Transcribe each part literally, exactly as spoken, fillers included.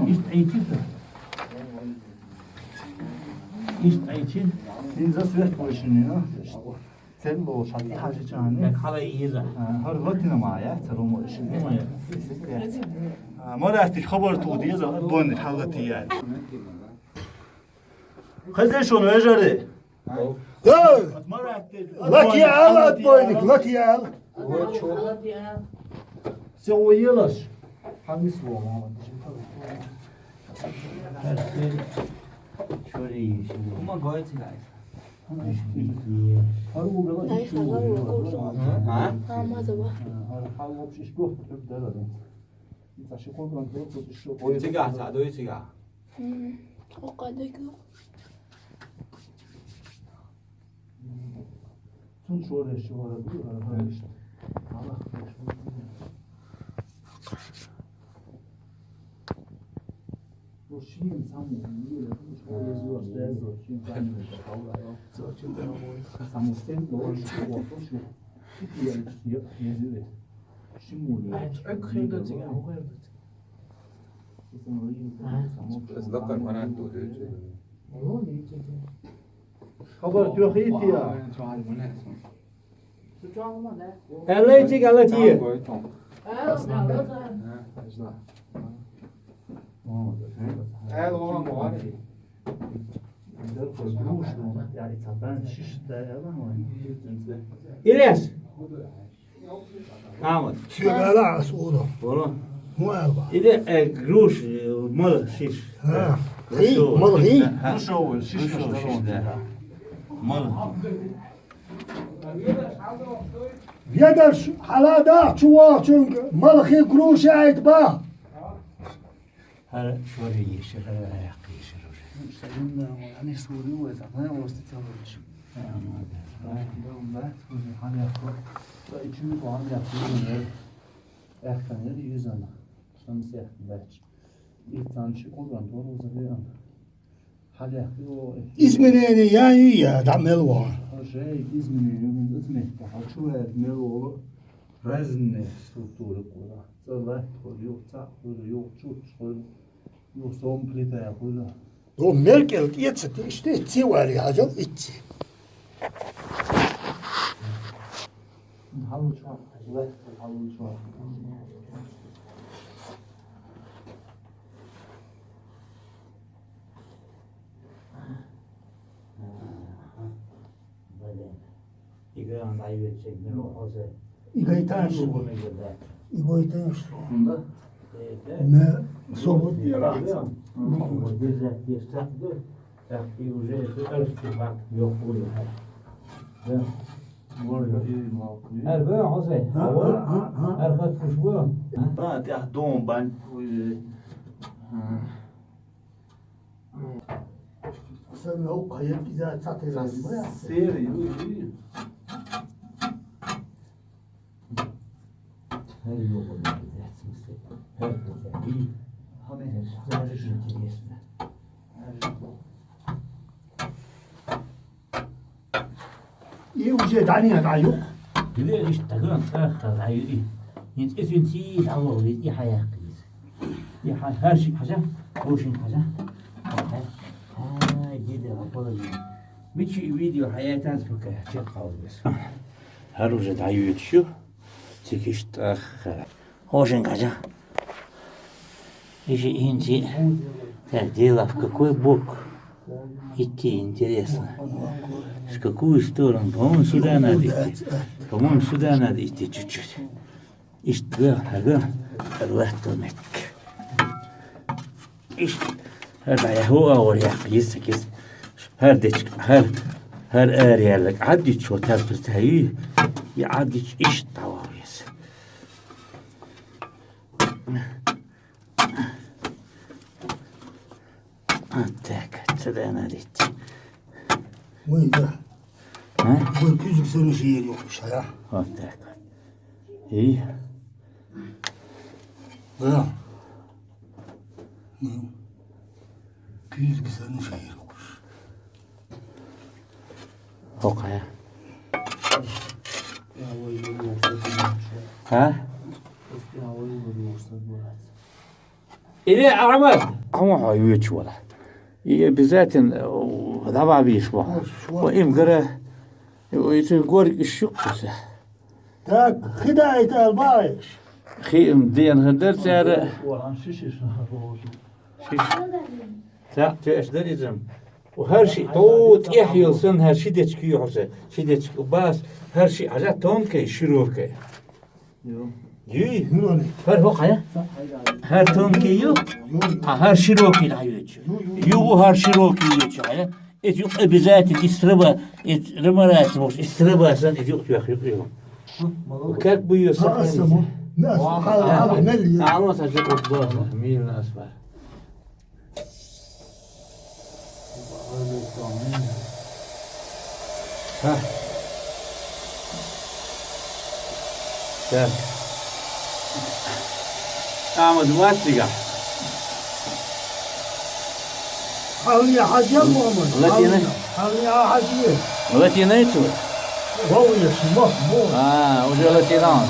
Иштта Ӏийчи. Иштта Ӏийчи. Хинза свет больше не надо. Церло шад и хажи чани. Так, хала иза. ХӀар латина ма я, церло мо ишин. Ма я. А, морати хабар ту деза, бон хала тия. Хазешон вежаре. Эй! Латиял, отбойник, латиял. Всё уелаш. Хамис ло, мама. Чори. Ума гойти гайс. Ай, хагал, гурзон. А? А, маза ба. Ой, циган, са, дой циган. М, окъадагу. Цун шореш вара ду, ара, ара, ишт. Аллах, ишт. Ну, шин саму, не, ну, шо, я зуа, я зуа, шин саму, шо, я. Саму сен, ну, шо, шо, шо. Я, я, я зуа. Шиму, я. Ай, ой, хрен да тебя, ой, хрен да тебя. Ай. Злакар ванат ду, ду, ду. Хабар тёхи тия. Аллай тик, аллай тия. Илеш. Амр. Сюрала асула. Бола. Му алба. Или, э, груш, э, мал шиш. А. Грушевый. Мал шиш. Ага. Грушевый шиш, да. Мал. Ведар ш-, хьалада чувачунг малхи груши айтба. ХӀара шура йишира, хӀара хӀяьккхи йишира уже. Сагинна, ани сури вай, сахна васти цалуч. Дом, да, тоже хьан яхо. Та ичуми ко хьан яхо, юзан яр. Эхкан яр, юзан. Шамс яхкан бач. Ицан ши кулган, тор уза биран. Изменение я и я, да, мел ва. Уже изменение, изменение. Хочу я мел ва. Разные структуры кура. Цалат хур, юг цак хур, юг чуч хур, юг сом плита хур. До меркел, ецет, иште, ци вари, ажал итти. Халучва, халучва. Блин. Игра надо айвет чек, не рохозе. Игайтан что? Игайтан что? Да. Не, собот не рад. Держать, держать, да. Так, и уже это архивак, ёхуй. Да. Может, и мал. Эр, бе, Хосе. А, а, а, а. Эр, хат куш бу. Да, тя дом бан. Сэн нау кайып иза цатэ. Сэр, ю, ю. Эр, ю, ю. Эр, ю, ю. Интересно. И уже дания даю. Биле иш таган тахта даю и. Ин эсин си дало вид и хаяк из. И ха-, хар ши хажа, хошин хажа. Ай, деде, апала. Мичи видео хаятан спокойно, чек калбес. Хар уже даю шу. Тикиш тахта. Очень кача. Ищи инти. Так, дело в какой бок идти, интересно. С какую сторону? По-моему, сюда надо идти. По-моему, сюда надо идти чуть-чуть. Ишт, га, га, га, га, ишт, хӀара дӀаяхӀо агӀор яккха йиса кис. ХӀара дечка, хӀара, хӀара ари яьлларг Ӏаддича, вот так вот, хӀай, и Ӏаддича иштта дӀавахь веза. Вот так, сюда надо идти. Ой, да. А? Ой, кузик сениши ери йокуш, а? Вот так вот. И? Да. Ну. Кузик сениши ери йокуш. Окей. А? Или Ахьмад? Хьо хьо вуьйцуш вара. И обязательно, э, дӀабахьа безаш бу. Ва им гара, и цу горга иш юкъуса. Так, хи даита ала баьш. Хи м дена хӀара дар цара. Шиш. Так, теш дар изам. У хӀара ши, тӀу тӀехь йолу санна, хӀара ши дечка ю хьуса. Ши дечка у бас, хӀара ши хьажа тонкий, широкий. Юй? ХӀара хӀокху хьая? ХӀара тонкий ю? А хӀара широкий дӀайоьдучу. Юй, юй. Юй, хӀара широкий йоьдучу хьая? Эцу юкъа обязательно и строба, и рамарас вуш, и строба сан, и юкъа тёх юкъа ю. Как бы её сохранить? Ва, ва, ва, мел ю. Алма сажа кот бо, мил нас бар. Ха. Так. Ахьмад, вац цигахь. Хьалне хьажа, Мухаммад. Латина? Хьалне, хьалне а хьажа. Латина ю цо? Вовлеш, мо, мо. А, уже латина.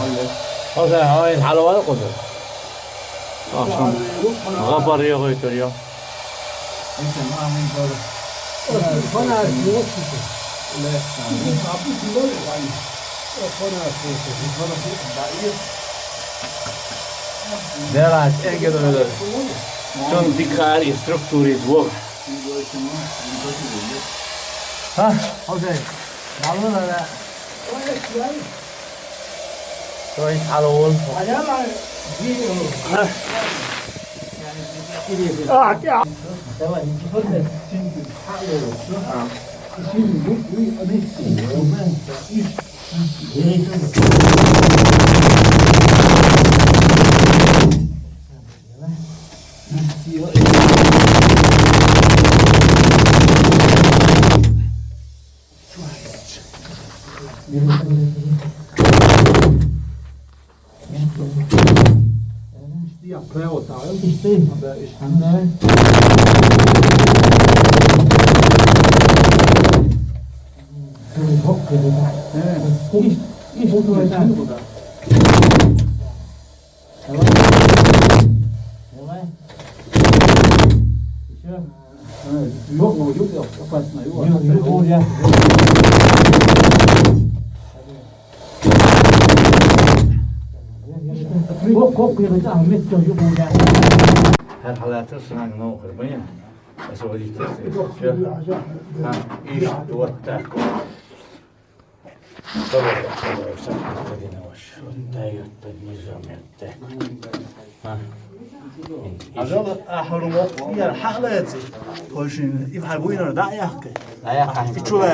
Хьо сан хьо хьалавала кхуза. Ахшам гӀапар йогӀуьйтур ю. Делац эгер цунна дикар и структура иза вогӀу. Ха? Окей. Далла лара. Ой, хьалавол. Давай. Давай. Ещё. Юк, ну, юк, юк, опасно, юк. Юк, юк, юк. Кок, кок, юк, юк, юк. Хьал хьалатар санаг нохар бен. Освободить. Всё. Ха, иш, вот так вот. Хьажал, ахьа хӀума яра хьалаьци. Хойшин, и хьай буйнара дӀа а яхкай. ДӀа а яхкай. И чу лай.